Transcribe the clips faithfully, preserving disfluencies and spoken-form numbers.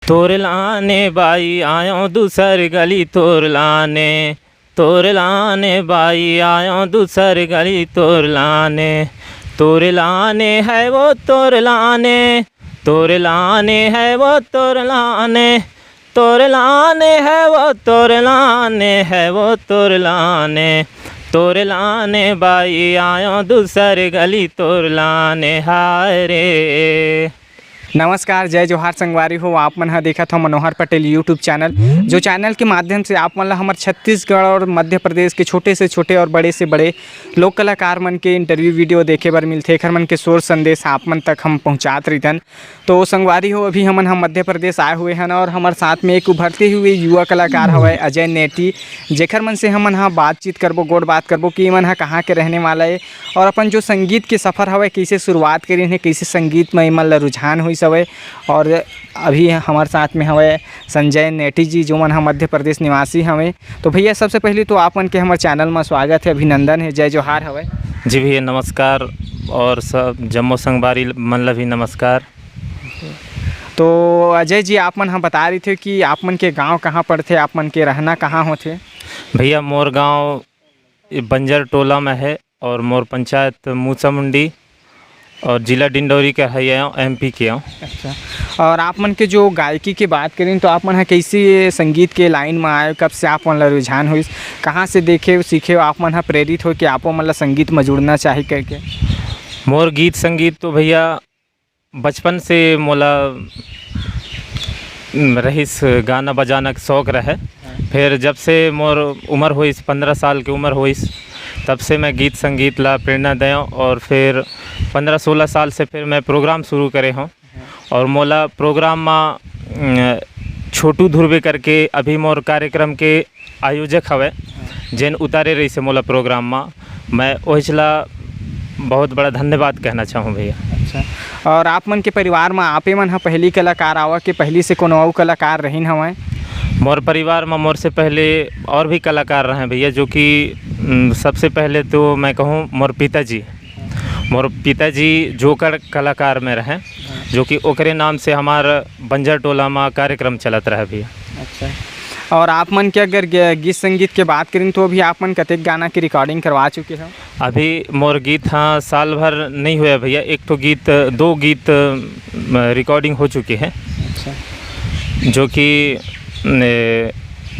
तोर लाने बाई आयो दूसर गली तोर लाने, तोर लाने बाई आयो दूसर गली तोर लाने, तोर लाने है वो तोर लाने, तोर लाने है वो तोर लाने, तोर लाने है वो तोर लाने है वो तोर लाने, तोर लाने बाई आयो दूसर गली तोर लाने हाय रे। नमस्कार, जय जोहार संगवारी हो। आप मन ह देखत हो मनोहर पटेल YouTube चैनल, जो चैनल के माध्यम से आप मन ला हमर छत्तीसगढ़ और मध्य प्रदेश के छोटे से छोटे और बड़े से बड़े लोक कलाकार मन के इंटरव्यू वीडियो देखे बर मिलथे। एखर मन के सोर संदेश आप मन तक हम पहुंचात रहिथन। तो संगवारी हो, अभी हमन ह मध्य प्रदेश आए हुए हन और हमर साथ में एक उभरते हुए युवा कलाकार हवय अजय नेटी, जेखर मन से हमन ह बातचीत करबो, गोठ बात करबो कि इमन ह कहाँ के रहने वाला ए और अपन जो संगीत के सफर हवय, कइसे शुरुआत करिन हे, कइसे संगीत म इमन ला रुझान होइस हवय। और अभी हमर साथ में हवय संजय नेटी जी, जो मन ह मध्य प्रदेश निवासी हवय। तो भैया, सबसे पहले तो आप मन के हमर चैनल म स्वागत है, अभिनंदन है, जय जोहार हवय। जी भैया, नमस्कार। और सब जम्मो संगवारी मन ला भी नमस्कार। तो अजय जी, आप मन ह बता रही थे कि आप मन के गांव कहाँ पड़थे, आप मन के रहना कहाँ होथे? भैया, मोर गांव ये बंजर टोला में है और मोर पंचायत मूसा मुंडी और जिला डिंडौरी का है, ये एमपी के हूँ। अच्छा, और आप मन के जो गायकी के बात करें तो आप मन ह कैसे ये संगीत के लाइन में आए, कब से आप मन ला रुझान होइस, कहाँ से देखे सीखे हो, आप मन ह प्रेरित हो कि आपो मन ला संगीत में जुड़ना चाही करके? मोर गीत संगीत तो भैया बचपन से मोला रहिस, गाना बजाना के शौक रहे। फिर जब से मोर उम्र होइस, पंद्रह साल के उम्र होइस, तब से मैं गीत संगीत ला प्रेरणा दें और फिर पंद्रह सोलह साल से फिर मैं प्रोग्राम शुरू करे हूँ। और मोला प्रोग्राम मा, अम, छोटू ध्रुवे करके अभी मोर कार्यक्रम के आयोजक हवय, जेन उतारे रहिसे मोला प्रोग्राम मा, मैं ओहिच ला बहुत बड़ा धन्यवाद कहना चाहूँ भैया। अच्छा, और आप मन के परिवार मा आपे मन ह पहली कलाकार आवा कि पहली से कोनो अउ कलाकार रहिन हवय? मोर परिवार मा मोर से पहले और भी कलाकार रहे भैया, जो कि, उम, सबसे पहले तो मैं कहूँ मोर पिताजी, मोर पिताजी जोकड़ कलाकार में रहे, जो कि ओकरे नाम से हमार बंजर टोला मा कार्यक्रम चलत रहे भैया। अच्छा, और आप मन के अगर ग-, गीत संगीत के बात करें तो अभी आप मन कतेक गाना के रिकॉर्डिंग करवा चुके हो? अभी मोर गीत, हाँ, साल भर नहीं हुआ भैया, एक ठो गीत, दो गीत, अ, रिकॉर्डिंग हो चुके हैं। अच्छा, जो कि, ने,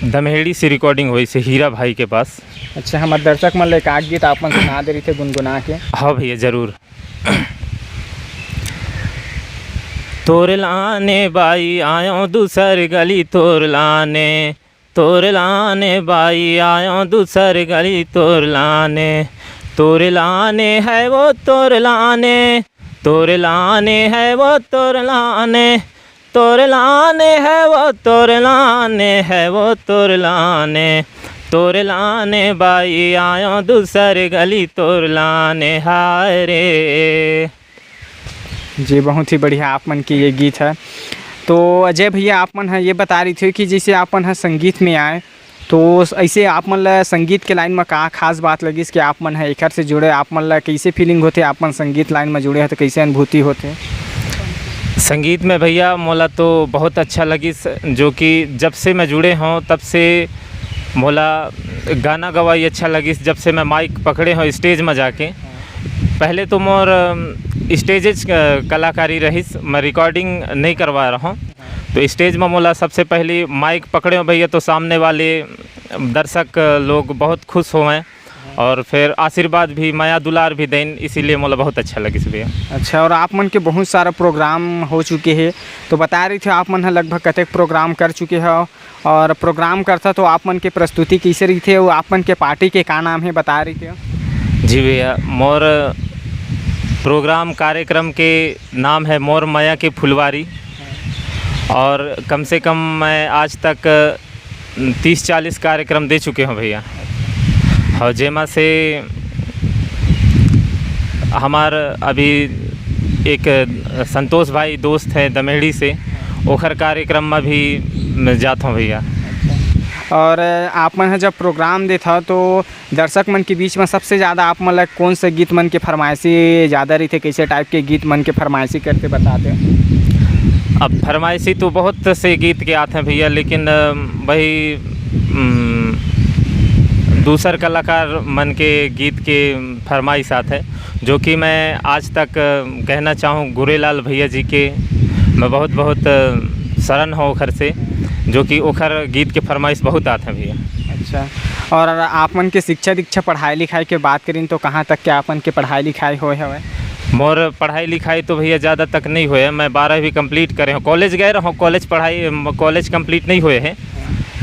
दमहेड़ी से रिकॉर्डिंग हुई से हीरा भाई के पास। अच्छा, हमर दर्शक मन ले एक आध गीत आप मन सुना दे रहिथे गुनगुना के। हाँ भैया, जरूर। तोर लाने बाई आयो दूसर गली तोर लाने, तोर लाने बाई आयो दूसर गली तोर लाने, तोर लाने है वो तोर लाने, तोर लाने है वो तोर लाने, तोर लाने है वो तोर लाने है वो तोर लाने, तोर लाने बाई आयो दूसर गली तोर लाने हाय रे। जी, बहुत ही बढ़िया आप मन के ये गीत है। तो अजय भैया, आप मन ह ये बता रही थी कि जैसे आप मन ह संगीत में आए, तो ऐसे आप मन ला संगीत के लाइन में का खास बात लगिस कि आप मन ह एकर से जुड़े, आप मन ला कैसे फीलिंग होथे आप मन संगीत लाइन में जुड़े हो तो कैसे अनुभूति होथे? संगीत में भैया मोला तो बहुत अच्छा लगिस, जो कि जब से मैं जुड़े हूँ तब से मोला गाना गवाई अच्छा लगिस। जब से मैं माइक पकड़े हूँ स्टेज में जाके, पहले तो मोर, अम, स्टेजेज, अ, कलाकारी रहिस, मैं रिकॉर्डिंग नहीं करवा रहा हूँ। तो स्टेज में मोला सबसे पहली माइक पकड़े हो भैया, तो सामने वाले दर्शक लोग बहुत खुश होवें और फिर आशीर्वाद भी, मया दुलार भी देन, इसीलिए मोला बहुत अच्छा लगिस भैया। अच्छा, और आप मन के बहुत सारा प्रोग्राम हो चुके हैं, तो बता रही थे आप मन ह लगभग कतेक प्रोग्राम कर चुके हो, और प्रोग्राम करथा तो आप मन के प्रस्तुति कैसे रहिथे, वो आप मन के पार्टी के का नाम है, बता रही थे? जी भैया, मोर प्रोग्राम कार्यक्रम के नाम है मोर मया के फुलवारी, और कम से कम मैं आज तक तीस चालीस कार्यक्रम दे चुके हूँ भैया। और जेमा से हमार अभी एक संतोष भाई दोस्त है दमेड़ी से, ओखर कार्यक्रम में भी मैं जात हूँ भैया। और आप मन ह जब प्रोग्राम देथा तो दर्शक मन के बीच में सबसे ज़्यादा आप मन ला कौन से गीत मन के फरमाइशी ज़्यादा रहिथे, कैसे टाइप के गीत मन के फरमाइशी करते बताते हो? अब फरमाइशी तो बहुत से गीत के आत हैं भैया, लेकिन, अ, वही, उम, दूसर कलाकार मन के गीत के फरमाइश आत है, जो कि मैं आज तक, अ, कहना चाहूँ गुरेलाल भैया जी के मैं बहुत, बहुत, अ, शरण हूँ ओखर से, जो कि ओखर गीत के फरमाइश बहुत आत हैं भैया। अच्छा, और आप मन के शिक्षा दीक्षा, पढ़ाई लिखाई के बात करिन तो कहाँ तक के आप मन के पढ़ाई लिखाई होए हवय? मोर पढ़ाई लिखाई तो भैया ज़्यादा तक नहीं होए, मैं बारहवीं कंप्लीट करे हूँ, कॉलेज गए रहूँ, कॉलेज पढ़ाई, कॉलेज कंप्लीट नहीं होए है,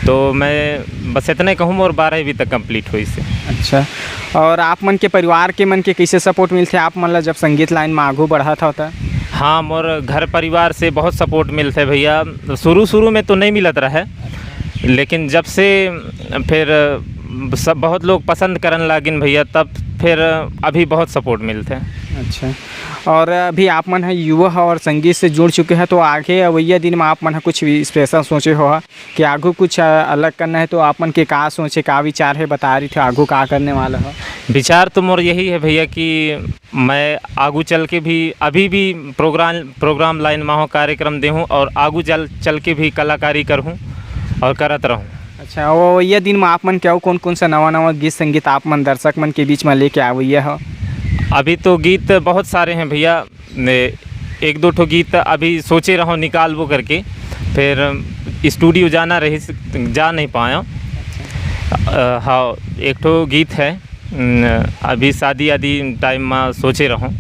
तो मैं बस इतने कहूँ, मोर बारहवीं तक कंप्लीट होइस हे। अच्छा, और आप मन के परिवार के मन के कैसे सपोर्ट मिलथे आप मन ला, जब संगीत लाइन में आगू बढ़त हव त? हाँ, मोर घर परिवार से बहुत सपोर्ट मिलथे भैया। शुरू, शुरू में तो नहीं मिलत रहे, लेकिन जब से फिर सब बहुत लोग पसंद करन लागिन भैया, तब फिर अभी बहुत सपोर्ट मिलथे। अच्छा, और अभी आप मन ह युवा ह और संगीत से जुड़ चुके हैं, तो आगे अवइया दिन में आप मन ह कुछ भी स्पेशल सोचे हो कि आगू कुछ, अ, अलग करना है, तो आप मन के का सोचे, का विचार है, बता रही थे आगू का करने वाला हो? विचार तो मोर यही है भैया कि मैं आगू चल के भी, अभी भी प्रोग्राम, प्रोग्राम लाइन में हूँ, कार्यक्रम दे हूँ और आगू चल, चल के भी कलाकारी कर हूँ और करत रहूँ। अच्छा, वो ये दिन में आप मन के अउ कौन कौन सा नवा नवा गीत संगीत आप मन दर्शक मन के बीच में लेके आवइया हो? अभी तो गीत बहुत सारे हैं भैया, ने एक दो ठो गीत अभी सोचे रहो निकालबो करके, फिर स्टूडियो जाना रही, जा नहीं पाया। अ, हाँ, एक ठो गीत है, न, अभी शादी आदि टाइम में सोचे रहो।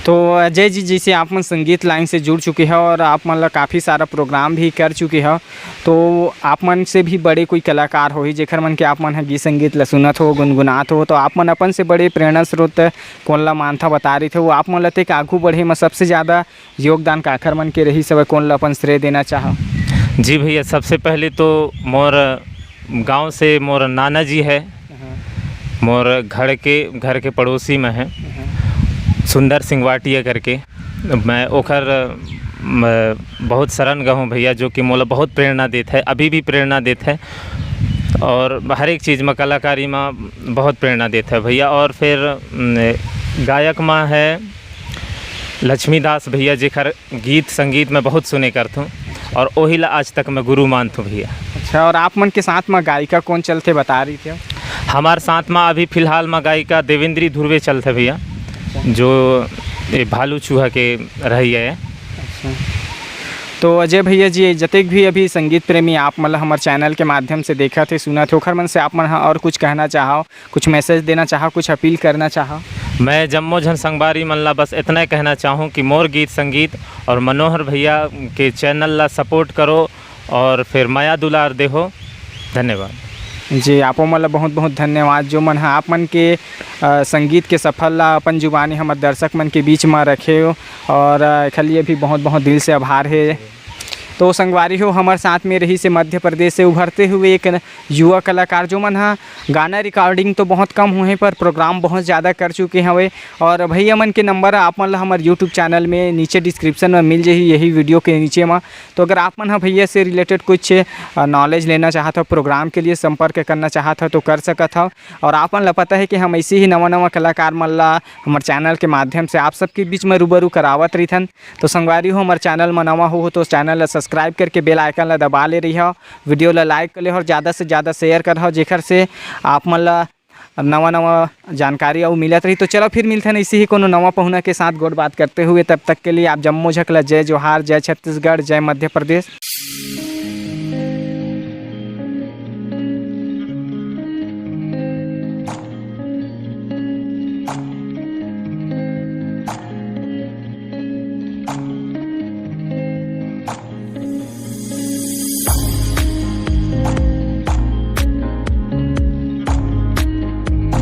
तो अजय जी, जैसे आप मन संगीत लाइन से जुड़ चुके हो और आप मन ला काफ़ी सारा प्रोग्राम भी कर चुके हो, तो आप मन से भी बड़े कोई कलाकार होही, जेखर मन के आप मन ह गीत संगीत ला सुनत हो, गुनगुनात हो, तो आप मन अपन से बड़े प्रेरणा स्रोत कोन ला मानथा, बता रही थे, वो आप मन ला तेक आगू बढ़े में सबसे ज़्यादा योगदान काखर मन के रही, सब कोन ला अपन श्रेय देना चाहो? जी भैया, सबसे पहले तो मोर गांव से मोर नाना जी है, हाँ। मोर घर के, घर के पड़ोसी में है, हाँ। सुंदर सिंह वाटिया करके। मैं ओखर, म, बहुत शरण गहूँ भैया, जो कि मोला बहुत प्रेरणा देत है, अभी भी प्रेरणा देत है, और हर एक चीज़ में, कलाकारी में बहुत प्रेरणा देत है भैया। और फिर, म, गायक में है लक्ष्मीदास भैया, जेखर गीत संगीत में बहुत सुने करथूँ और ओही ला आज तक मैं गुरु मानथूँ भैया। अच्छा, और आप मन के साथ में गायिका कौन चलथे, बता रही थे? हमार साथ में अभी फिलहाल में गायिका देवेंद्री ध्रुवे चलथे भैया, जो ये भालू चूहा के रही है। अच्छा, तो अजय भैया जी, जतेक भी अभी संगीत प्रेमी आप मन ला हमर चैनल के माध्यम से देखत हे, सुनत हे, ओखर मन से आप मन ह और कुछ कहना चाहो, कुछ मैसेज देना चाहो, कुछ अपील करना चाहो? मैं जम्मो झन संगवारी मन ला बस इतना कहना चाहूँ कि मोर गीत संगीत और मनोहर भैया के चैनल ला सपोर्ट करो और फिर मया दुलार देहो। धन्यवाद। जी, आपो मन ला बहुत बहुत धन्यवाद, जो मन ह आप मन के, अ, संगीत के सफर ला अपन जुबानी हमर दर्शक मन के बीच म रखे हो, और, अ, एखर लिए भी बहुत बहुत दिल से आभार हे। तो संगवारी हो, हमर साथ में रही से मध्य प्रदेश से उभरते हुए एक युवा कलाकार, जो मन ह गाना रिकॉर्डिंग तो बहुत कम हुए, पर प्रोग्राम बहुत ज़्यादा कर चुके हवे। और भैया मन के नंबर आप मन ला हमर यूट्यूब चैनल में नीचे डिस्क्रिप्शन में मिल जाही, यही वीडियो के नीचे में। तो अगर आप मन ह भैया से रिलेटेड कुछ, अ, नॉलेज लेना चाहत हो, प्रोग्राम के लिए संपर्क करना चाहत हो, तो कर सकत हो। और आप मन ला पता है कि हम ऐसे ही नवा नवा कलाकार मन ला हमर चैनल के माध्यम से आप सबके बीच में रूबरू करावत रहिथन। तो संगवारी हो, हमर चैनल में नवा हो, हो तो चैनल ला सब्सक्राइब करके बेल आइकन ला दबा ले रही हो, वीडियो ला लाइक कर ले हो और ज़्यादा से ज़्यादा शेयर कर हो, जेखर से आप मन ला नवा नवा जानकारी अउ मिलत रही। तो चलो फिर मिलते हैं इसी ही कोनो नवा पहुना के साथ गोठ बात करते हुए। तब तक के लिए आप जम्मो झक ला जय जोहार, जय छत्तीसगढ़, जय मध्य प्रदेश।